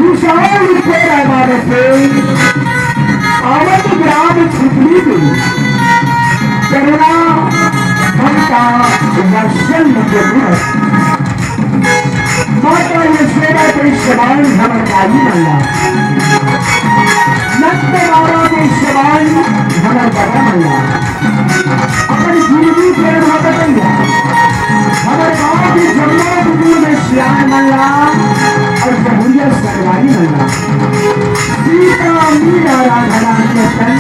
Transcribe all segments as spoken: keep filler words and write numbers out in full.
विशाल तेरा बाबा से पावन ग्राम छिपली के करुणा, ममता, वात्सल्य के मूरत माता यशोदा के समान हमर दाई मन ला, नंद बाबा के समान हमर बड़ा मन ला, अपन जिंदगी के अनुभव बतैया, हमर गाँव के जमुना पुकुर में सियान मन ला और जमुनिया सरवारी मन ला, सीता मीरा राधा रानी अपन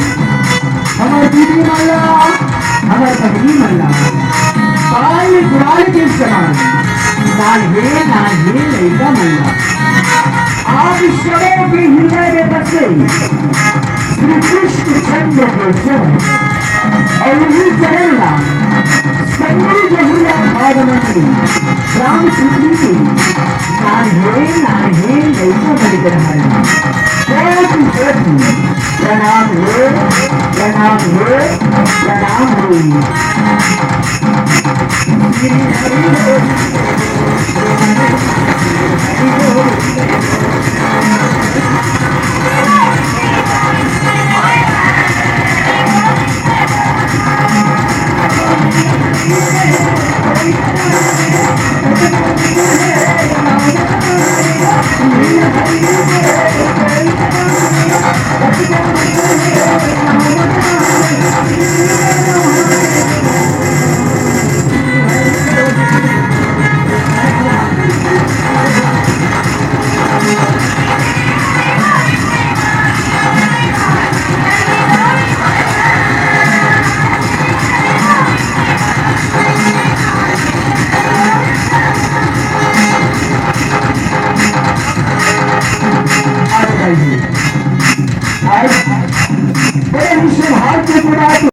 हमर दीदी मन ला, हमर बहिनी मन ला, बाल ग्वाल के समान, नान्हे नान्हे लइका मन ला, आप सबो के हृदय में बसे श्री कृष्ण चंद्र के चरण और उन्हीं चरण ला संगरी जहुआ भाग मंडली राम सुखी के नान्हे नान्हे लइका मन के हमारे कोटि कोटि प्रणाम हो, प्रणाम हो, प्रणाम हो।